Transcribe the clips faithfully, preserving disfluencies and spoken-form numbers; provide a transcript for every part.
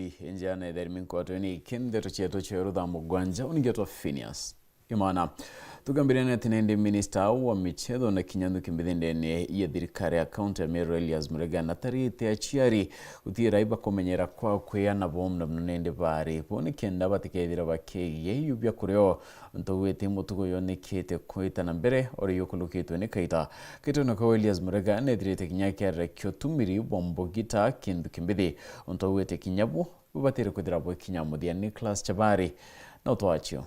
Injana itheri minkwato ni kindeto cietu cia rutha mugwanja, uningetwa Phineas Imana. Tugambiria neti nindi minista wa michetho na kinya nthuki mbithi ndene ya thirikari ya kaunti ya Meru, Elias Murega, na tarite aciari gutiira ibakumenyera kwa kwiana bo muna muna nindi bari bo, ni kenda batikethira bakigia iu bia kurio untu augite mutugo yonikite kwita na mbere ori yukulukitwe ni kaita. Kitone kau Elias Murega nethirite kinya akiarira kio tumiri bwa mbugita kintu kimbithi, untu augite kinya bu bubatire kwithira bwikinya muthia. Nicholas Chabari na utwachio.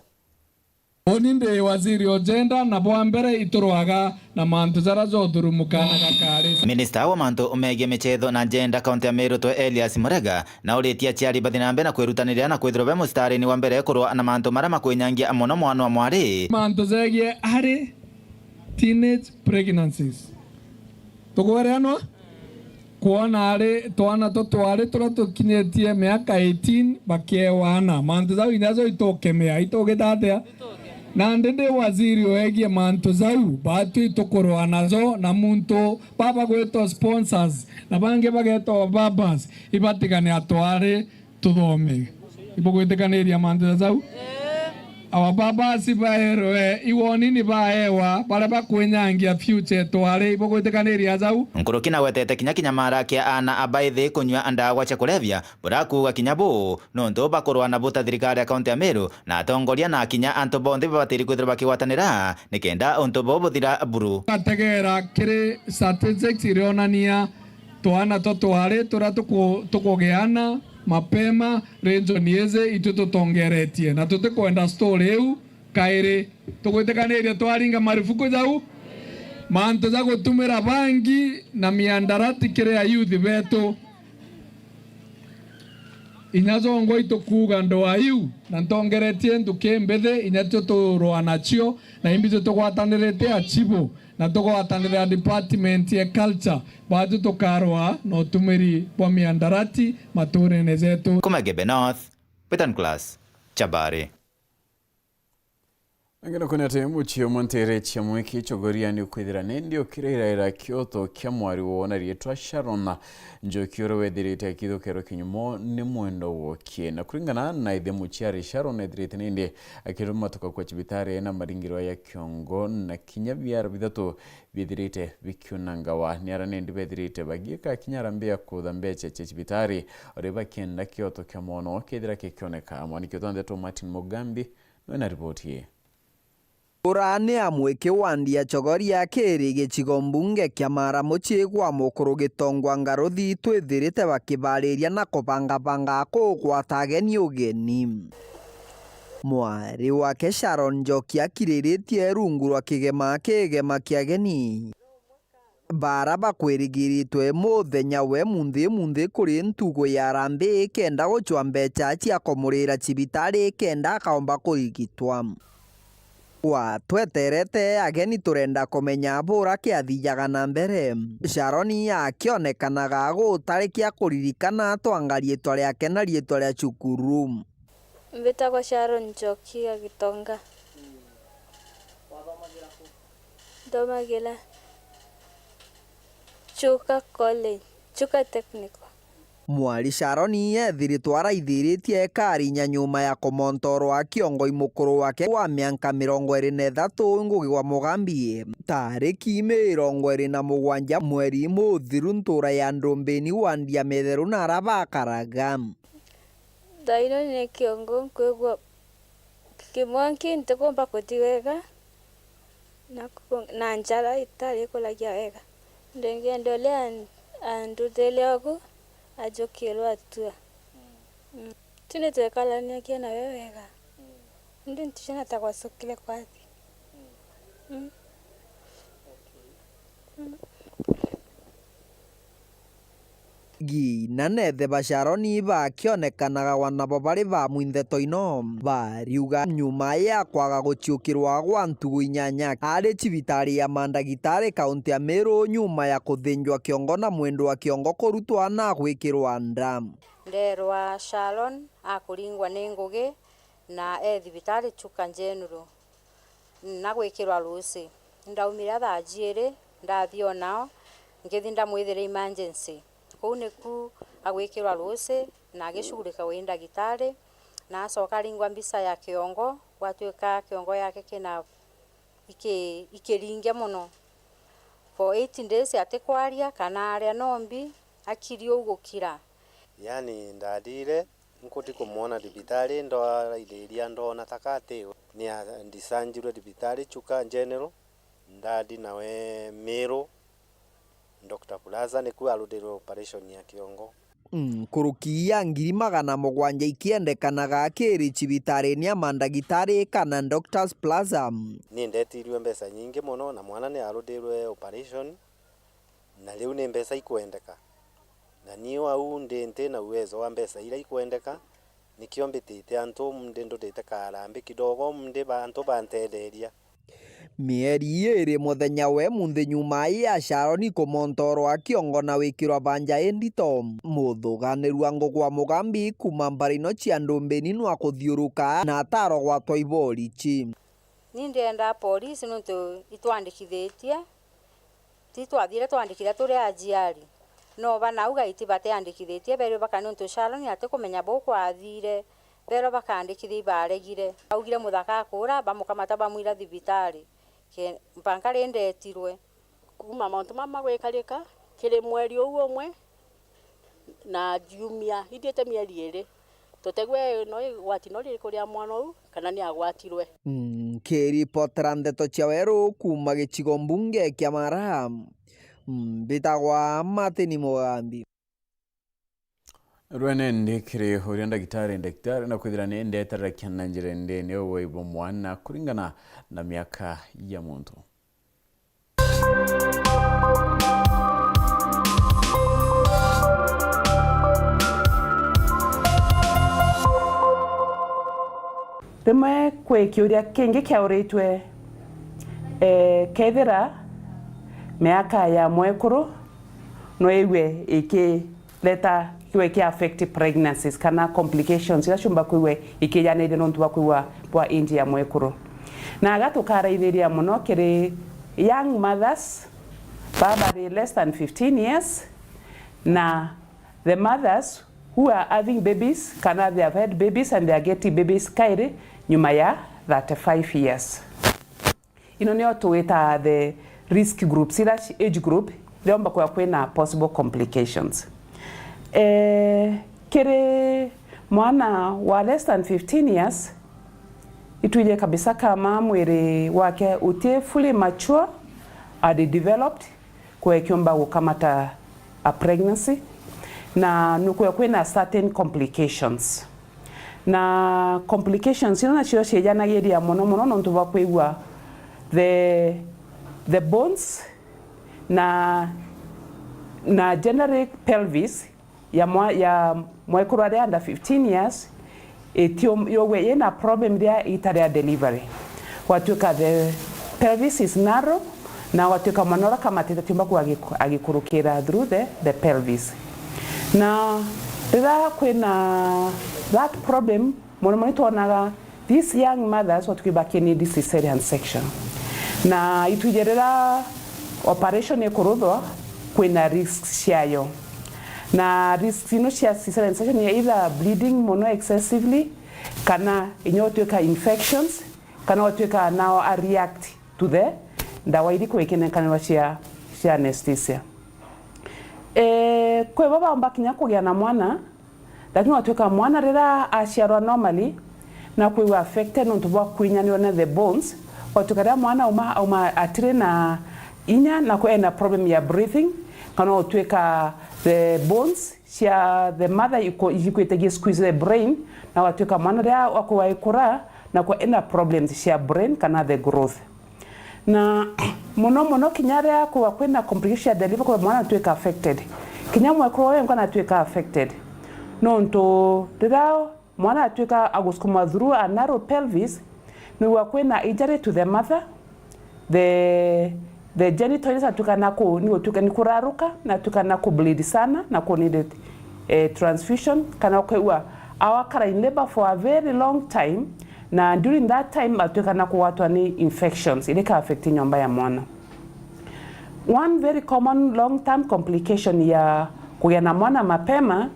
Uni ndi waziri o gender, na bwa mbere iturwaga na mantu jara jothurumukana gakari. Minista wa mantu megie michetho na gender kaunti ya Meru twe Elias Murega na uritie aciari bathi na mbere na kwirutanirira na kwithirwa be mustarini wa mbere kurwa na mantu maria makwinyangia mono mwana wa mwari. Mantu jegie early teenage pregnancies. Tukwereanwa? Kwona ari twana tu twari turia tukinyitie miaka eighteen bakiewana. Mantu jau inya jo itukemea, itugita atia? Nandi ndi waziri wegie mantu jau, batwi tukurwa najo, na muntu baba gwitwa sponsors, na bangi bagetwa babas, ibatigane atwari tuthome. Ibugwitikaniria mantu ja jau? Our babas baerwe, iwoni ni baewa, baria bakwinyangia future twari, ibugwitikaniria jau? Nkuruki na gwetete kinya kinyamara kia aana a baithi kunyua ndawa cia kulevya, burakuuga kinya bu, nontu bakurwa na buta thirikari ya kaunti ya Meru, na atongoria na kinya antu bonthe babatiri kwithirwa bakigwatanira, nikenda untu buu buthira buru. Gategera kiri statistics irionania twana twa twari turia tuku-, tukugiana mapema region iji itu tutongeretie, na tutikwenda story iu kairi. Tugwitikaniria twaringa marufuku jau? Mantu ja gutumira bangi na miandarati kiri a youth betu. Inya jongwa itukuuga ndoa iu, na ntongeretie nthuki mbithi, inya tio turwa nacio, na imbi tio tugwatanirite acibu, na tugwatanirira department ya culture, batu tukarwa na utumiri bwa miandarati maturene jetu. Kuma Gebe North, Peter Nicholas Chabari. Angina kwina ati mucii umwe ntere cia mwiki Chogoria ni ukwithira nindi ukirairaira kioto kia mwari wona riitwa Sharon Njoki, uria wethirite akithukerwa kinyumo ni mwendo wokie. Na kuringana na ithe muciari, Sharon ethirite nindi akirumatuka kwa cibitari na maringirwa ya kiongo na kinya biara bithatu bithirite bikiunangawa. Ni ara nindi bethirite bagiika kinya harambee ya kutha mbeca cia cibitari, ori bakienda kioto kia mwono kethira kikioneka. Mwaniki wetu wa ndeto Martin Mugambi niwe na riboti ii. Ura ni a mwiki wa ndia Chogoria kiri gicigo mbunge kia Mara, mucii gwa mukuru Gitongwa Ngaruthi, twithirite bakibariria na kubangabanga kugwata ageni ugeni. Mwari wake Sharon Njoki akiriritie rungu rwa kigema, kigema kia ageni. Bara bakwirigiritwe muthenya we munthi munthi kuri ntugu ya harambee kenda gucwa mbeca cia kumurira cibitari kenda akaomba kurigitwa. Gwa tweterete ageni, turenda kumenya bura kiathijaga na mbere. Sharon akionekanaga gutari kia kuririkana, twanga riitwa riake na riitwa ria cukuru. Mbitagwa Sharon Njoki ya Gitonga. Nthomagira Chuka College, Chuka Technical. Mwari Sharon ethiritwe araithiritie ekarinya nyuma ya kumontorwa kiongo i mukuru wake wa mianka mirongo iri na ithatu, Ngugi wa Mugambi. Tariki mirongo iri na mugwanja mweri muthiru, ntura ya Ndumbini wa Ndia Mitheru na ara bakaraga. Thaino ni kiongo nkwigua kimwanki, ntikumba kuthi wega na ku-, na njara itari ikuragia wega. Ndingienda uria an-, anduthiria ugu ajukirwe atua. Mm. Tu nitwekaranagia nawe wega. Indi ntici na ta gwacukire kwathi. Mm. Gi na nethe ba Sharoni bakionekanaga wa nabo bari bamwi ndeto ino, bariuga nyuma ya kwaga guciukirwa gwa ntugu inyanya ari cibitari ya mandagitari kaunti ya Meru nyuma ya kuthinjwa kiongo na mwendwa kiongo kurutwa na gwikirwa nda. Nderwa Sharon akuringwa ni ngugi na e thibitari Chuka General. Na gwikirwa ruuci. Ndaumire thaa jiiri, ndathi o nao, ngithi ndamwithira emergency. Kuu niku agwikirwa ruuci, Na agicugurika wi ndagitari, na acoka aringwa mbica ya kiongo, gwatuika kiongo yake kina iki-, ikiringe mono. For eight days atikwaria kana aria nombi, akiri uu gukira. Yaani, ndathire nkuti kumwona thibitari, ndwaraithiria, ndoona ta ka ati we. Ni andisanjirwe thibitari Chuka General, ndathi nawe Miru, Doctor Plaza, niku aruthirwe operation ya kiongo. Nkuruki ya ngiri magana mugwanja ikiendekanaga akiri cibitariini ya mandagitari kana Doctors Plaza. Ni ndetirue mbeca nyingi mono, na mwana ni aruthirwe operation, na riu ni mbeca ikwendeka. Na ni au ndi nti na uwezo wa mbeca iria ikwendeka, nikio mbitite antu, ndi ndutite karambi kidogo, ndi ba-, antu bantetheria. Mieri iiri muthenya we munthi nyuma ya Sharoni kumontorwa kiongo na wikirwa banja indito, muthuganirua ngugu wa mugambi kuuma mbara ino cia Ndumbini nwa kuthiuruka na atarogwatwa iborichi. Ni ndienda polisi nontu itwandikithitie, ti twathire twandikithia turi aciari. No banauga iti batiandikithitie, berwe baka nontu Sharoni atikumenya buu kwathire, berwa bakandikithia ibaregire. Augire muthaka akura, bamukamata bamwira thibitari. Ke-, mpaka ri ndetirwe. Kuuma mauntu mama gwikarika, kiri mweri uu umwe na ciumia ithiite mieri iiri, tutegwe no igwati no ririku ria mwana uu kana ni agwatirwe. Nkiripotera ndeto cia weru kuuma gicigo mbunge kia Mara, mbitagwa Martin Mugambi. Rwene ndi kiri uria ndagitari, ndagitari, na kwithira ni ndeterera kiana njira ndene uwe ibo mwana kuringana na miaka ya muntu. Rimwe kwi kiuria kingi kiauritwe, eh, kethira miaka ya mwekuru no iwe ikireta kiwe ki affect pregnancies kana complications iria ciumba kwigua ikijanire nontu bwa kwigua bwa age ya mwekuru. Na aga tukaraithiria mono kiri young mothers baba bari less than fifteen years, na the mothers who are having babies kana they have had babies and they are getting babies kairi nyuma ya thirty-five years. Ino nio tugwita the risk groups, ira ci-, age group, iria umba kwigua kwina possible complications. Eh, kiri mwana wa less than fifteen years, itwije kabisa kama mwiri wake uti fully mature and developed, kwe kiumba gukamata a pregnancy, na nukwigua kwina certain complications. Na complications ino nacio ciejanagiria mono mono nontu bwa kwigua the, the bones na, na general pelvis ya mwa-, ya mwekuru aria under fifteen years, itio-, yogwe yina problem iria itari ya delivery. Gwatuika the pelvis is narrow, na gwatuika mwana uria kamatite tiumba ku agiku-, agikurukira through the, the pelvis. Na riria kwina that problem, mono mono nitwonaga these young mothers watuki bakinidi cesarean section. Na itwije riria operation ikuruthwa, kwina risks ciayo. Na risks ino cia cesarean section ni either bleeding mono excessively, kana inya gutwika infections, kana gutwika nao a react to the ndawa iri kwikinekanirwa cia, cia anesthesia. Eh, kwi bo baumba kinya kugia na mwana, lakini watwika mwana riria aciarwa normally, na kwigua affected nontu bwa kwinyanirwa na the bones, watwika riria mwana auma, auma atiri na inya na ku ena problem ya breathing, kana utwika the bones cia the mother iko-, ikwite gi squeeze the brain, na watwika mwana riria akwigua ikura, na ku ena problems cia brain kana the growth. Na mono mono kinya riria kwigua kwina complication ya delivery, kwigua mwana atwika affected. Kinya mwekuru wengwa natwika affected. Nontu riria mwana atwika agusukumwa through a narrow pelvis, nwigua kwina injury to the mother, the, the genitals atwika na ku-, ni gutwika ni kuraruka, na atwika na ku bleed sana, na ku need, eh, transfusion, kana ukaigua awa akara in labor for a very long time, na during that time atwika na kugwatwa ni infections, iria ika affect nyomba ya mwana. One very common long term complication ya kugia na mwana mapema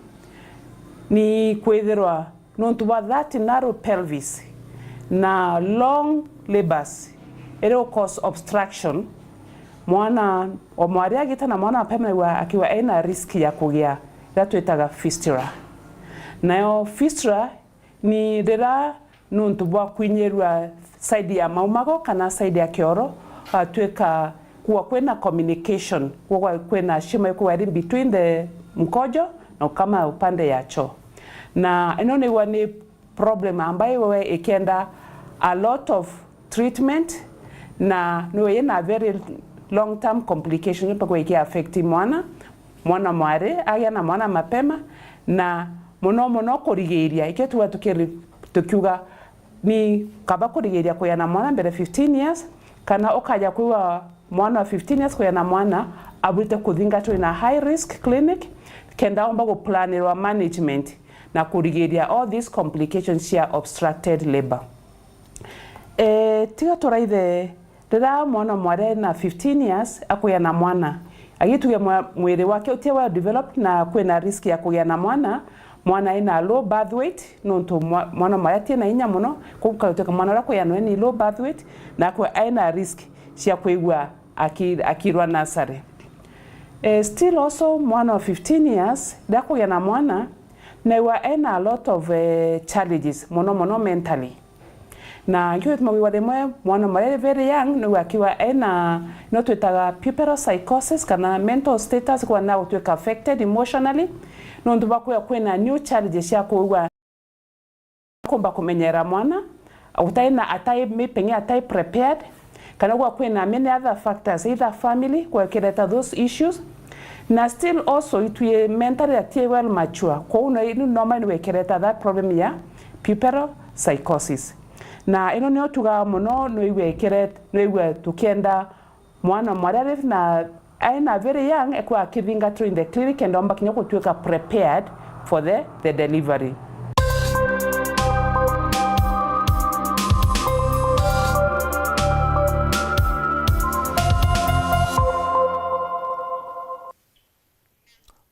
Ni kwithirwa nontu bwa that narrow pelvis na long labors, iri cause obstruction, mwana o mwari agita na mwana mapema naigua akiwa ena risk ya kugia iria twitaga fistula. Nayo fistula ni riria nontu bwa kwinyirua side ya maumago kana side ya kioro, gwatuika kuwa kwina communication, kuwa kwina shimo ikuwa iri between the mkojo na ukama upande ya choo. Na ino niwa ni problem ambayo iwe ikienda a lot of treatment, na niwe ina very long term complication, mpaka iki affect mwana, mwana mwari agia na mwana mapema, na muno muno kurigiria, ikio tuga tukiri-, tukiuga ni kaba kurigiria kuya na mwana mbere fifteen years, kana ukaja kwigua mwana wa fifteen years kuya na mwana aburite kuthingatwa in a high risk clinic, kenda omba guplanirwa management na kurigiria all these complications cia obstructed labor. E, tiga turaithe, riria mwana mwari na fifteen years akuya na mwana, agituge mwa-, mwiri wake uti well developed na kwina risk ya kugia na mwana, mwana ina low birth weight, nontu mwa-, mwana mwari atina inya muno, koguo gatuika mwana uria akuya nawe ni low birth weight, na akwa aina risk cia kwigua aki-, akirwa nursery. E, still also, mwana wa fifteen years, riria akugia na mwana, naigua ena a lot of, e, challenges, muno muno mentally. Na nkio gituma wigua rimwe mwana murari very young, nigua akiwa ena, no twitaga puberal psychosis, kana mental status kwa na gutwika affected emotionally, nontu bwa kwigua kwina new challenges cia kuigua kumba kumenyera mwana, utai na, atai, maybe pengine atai prepared, kana gwa kwina many other factors, either family, kwa kireta those issues, na still also itwi mentally atie well mature. Kwa uno inu normal ni wekireta that problem ya puberal psychosis. Na ino nio tugaga muno, no igwe ikire-, no igwe tukienda mwana mwaria ari na aina very young, ekwa akithingatwo in the clinic and omba kinya gutwika prepared for the, the delivery.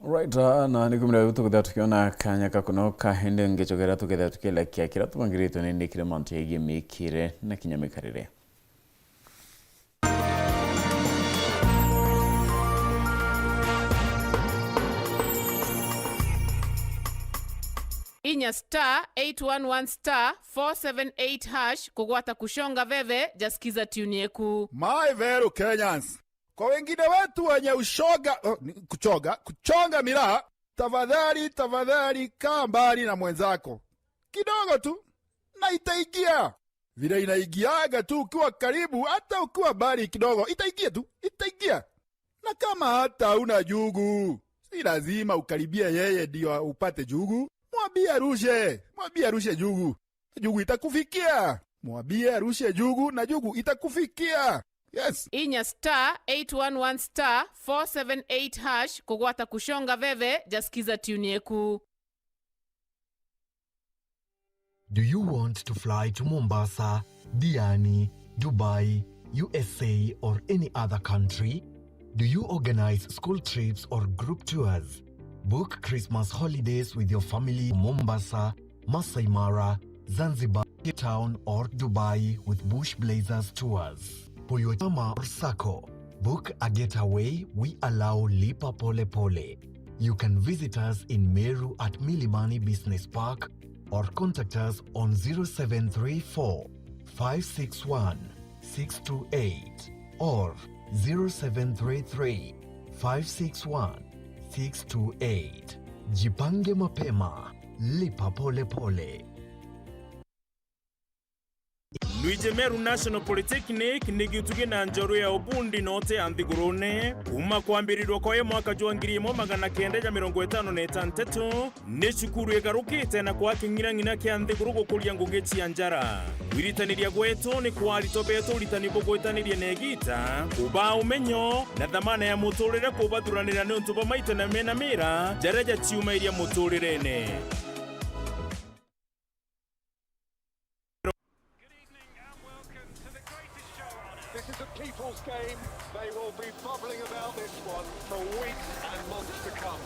Right, ah, na ni kumira utu kuthia tukiona kanya ka kunoka, indi ngichogera tukethia tukielekia kira tubangiritwe ni ndikire mantu yegie mikire na kinya mikarire. Inya star eight one one star four seven eight hash kugwata kushonga veve ja Skiza tune yeku. My fellow Kenyans, kwa wengine wetu wenye ushoga, oh, ni kuchoga, kuchonga miraa, tafadhali, tafadhali kaa mbali na mwenzako. Kidogo tu, na itaingia. Vile inaingiaga tu ukiwa karibu, hata ukiwa mbali kidogo, itaingia tu, itaingia. Na kama hata hauna njugu, si lazima ukaribie yeye ndio upate njugu. Mwambie arushe, mwambie arushe njugu. Njugu itakufikia. Mwambie arushe njugu na njugu itakufikia. Yes. Inya star eight one one star four seven eight hash kugwata kushonga veve ja Skiza tune yeku. Do you want to fly to Mombasa, Diani, Dubai, U S A, or any other country? Do you organize school trips or group tours? Book Christmas holidays with your family, Mombasa, Masai Mara, Zanzibar, Cape Town, or Dubai with Bush Blazers Tours. For your chama or sacco, book a getaway, we allow Lipa Pole Pole. You can visit us in Meru at Milimani Business Park or contact us on zero seven three four, five six one, six two eight or zero seven three three, five six one, six two eight. Jipange mapema, lipa pole pole. Luije Meru National Polytechnic ni gitugi na njorua ya ubundi note ya nthigurune. Kuuma kwambirirwa kwayo mwaka jwa ngiri imwe magana kenda ja mirongo itano na itantatu, ni cukuru igarukite na kwaa king'inang'ina kia nthiguru gukuria ngugi cia njara. Kwiritaniria gwetu ni kwa aritwa betu uritani bugwitaniria na igiita, kubaa umenyo na thamana ya muturire kubathuranira niuntu bwa maita na mena mira jaria jaciumairia muturirene. Good evening and welcome to the greatest show on earth. This is a people's game. They will be bubbling about this one for weeks and months to come.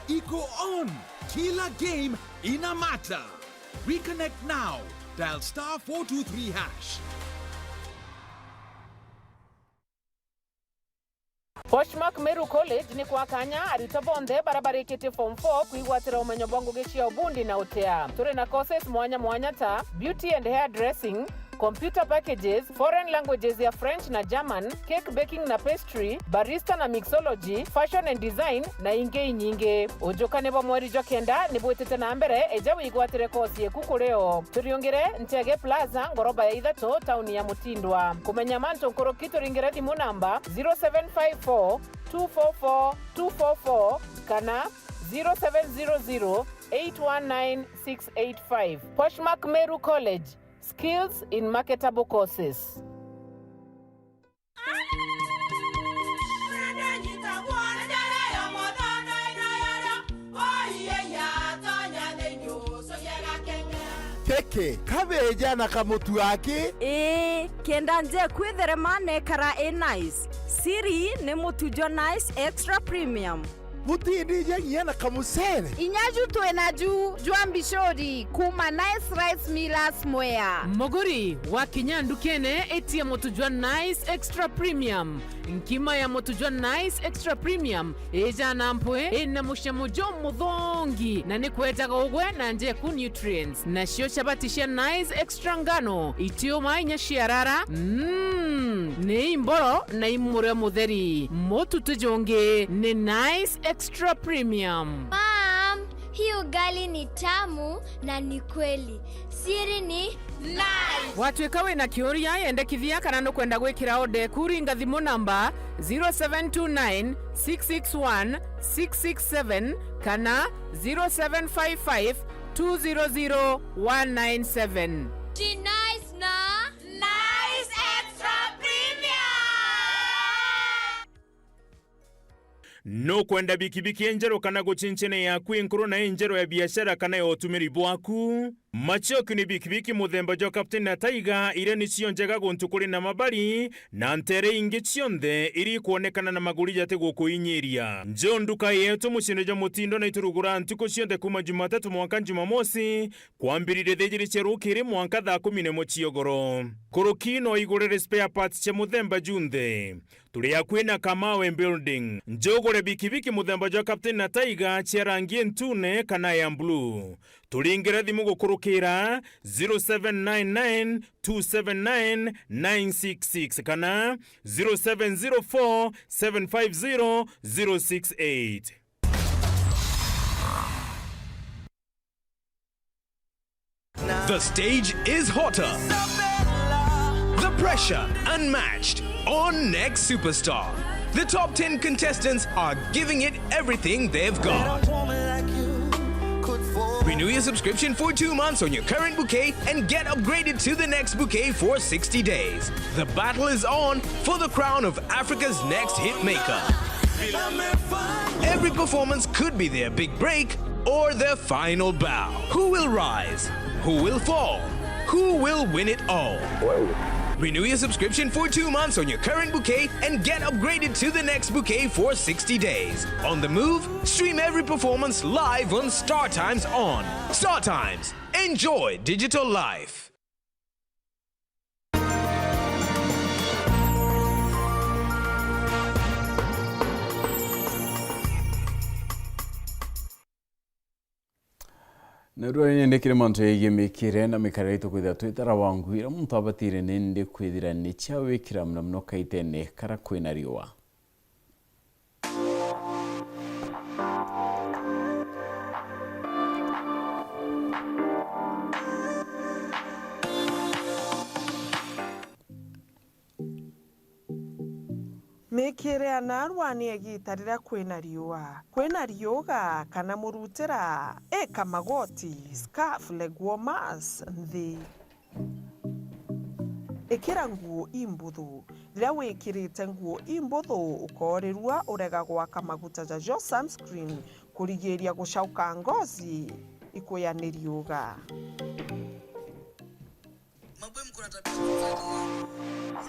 Iko on. Kila game ina matter. Reconnect now. Dial star four two three hash. Poshmark Meru College ni kwa kanya arutwo bonthe bara barikitie form four kwigwatira umenyo bwa ngugi cia ubundi na utea. Turi na courses mwanya mwanya ta beauty and hair dressing, computer packages, foreign languages ya French na German, cake baking na pastry, barista na mixology, fashion and design, na ingi inyingi. Ujukani bwa mweri jwa kenda ni bwitite na mbere, eja wigwatire kosi yeku kuri o. Turiungire Ntege Plaza, ngoroba ya ithatu, tauni ya Mutindwa. Kumenya mantu nkuruki, turingire thimu namba zero seven five four two four four two four four kana zero seven zero zero eight one nine six eight five. Poshmark Meru College, skills in marketable courses. Keke, kabeja na kamutu aki? Ii, kenda nje kwitherema nekara i nice. Siri ni mutu jwa Nice Extra Premium. Butindija nginya na kamucere. Inya ju twina ju jwa mbicuri kuma Nice Rice Millers Mwea. Muguri, wakinya ndukene, itia mutu jwa Nice Extra Premium. Nkima ya mutu jwa Nice Extra Premium ijana mpwi, ina mucamo jumuthongi, na ni kwetaga ugwe na njeku nutrients. Nacio chabati cia Nice Extra ngano, itiuma inya ciarara, mm, ni imboro na imurio mutheri. Mutu ti jungi, ni Nice Extra Premium. Mom, hii ugali ni tamu na ni kweli. Siri ni Nice. Watwika wina kiuria, yendekithia kana nukwenda gwikira order eku, ringa thimu namba zero seven two nine six six one six six seven kana zero seven five five two zero zero one nine seven. Ji Nice na Nice Extra Premium. Nukwenda bikibiki injeru kana gucincene yaku inkuru na injeru ya biashara kana ya utumiri bwaku? Maciokio ni bikibiki muthemba jwa Captain na Tiger, iria nicio njega guntu kuri na mabari na ntere ingi cionthe iria ikwonekana na maguri jati gukuinyiria. Njoo nduka yetu muciine jwa mutindo na iturugura ntuku cionthe kuma Jumatatu mwanka Jumamosi, kwambiriria thaa ijiri cia rukiri mwanka thaa kumi na imwe ciogoro. Kuruki no igurire spare parts cia muthemba junthe. Turi akui na Kamawe Building. Njugure bikibiki muthemba jwa Captain na Tiger cia rangi ntune kana ya blue. Turingire thimu gukurukira zero seven nine nine two seven nine nine six six kana zero seven zero four seven five zero zero six eight. The stage is hotter. The pressure unmatched on Next Superstar. The top ten contestants are giving it everything they've got. Renew your subscription for two months on your current bouquet and get upgraded to the next bouquet for sixty days. The battle is on for the crown of Africa's next hitmaker. Every performance could be their big break or their final bow. Who will rise? Who will fall? Who will win it all? Renew your subscription for two months on your current bouquet and get upgraded to the next bouquet for sixty days. On the move, stream every performance live on StarTimes On. StarTimes. Enjoy digital life. Na rua nindi kiri mantu jegie mikire na mikarire itu kwithira twitara wangu, ira muntu abatire nindi kwithira ni cia wikira muna muno kaitene kara kwina riua. Mikire ya narua ni igita riria kwina riua, kwina riuga kana murutira, ika magoti, scarf, leguo, mask, nthi. Ikira nguo imbuthu. Riria wikirite nguo imbuthu, ukoorirua urega gwaka maguta jajo sunscreen kurigiiria gucauka ngozi ikuya ni riuga. Mabwe mko na tabia za kufanya.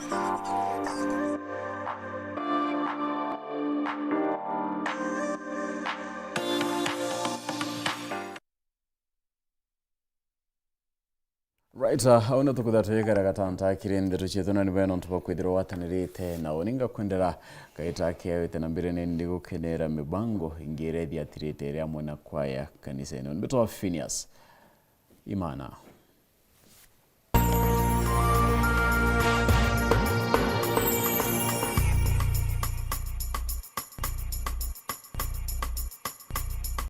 Mnakuja kuletea. Right, uh, au nio tukwithirwa twikara gatanta kiri ndeto cietu, na ni bwega nontu bwa kwithirwa watanirite na uni. Ngakwendera kaita keawite na mbere ni ndigukenera mibango ingi iria ithiatirite iri amwe na kwaya kanisene. Uni mbitwa Phineas Imana.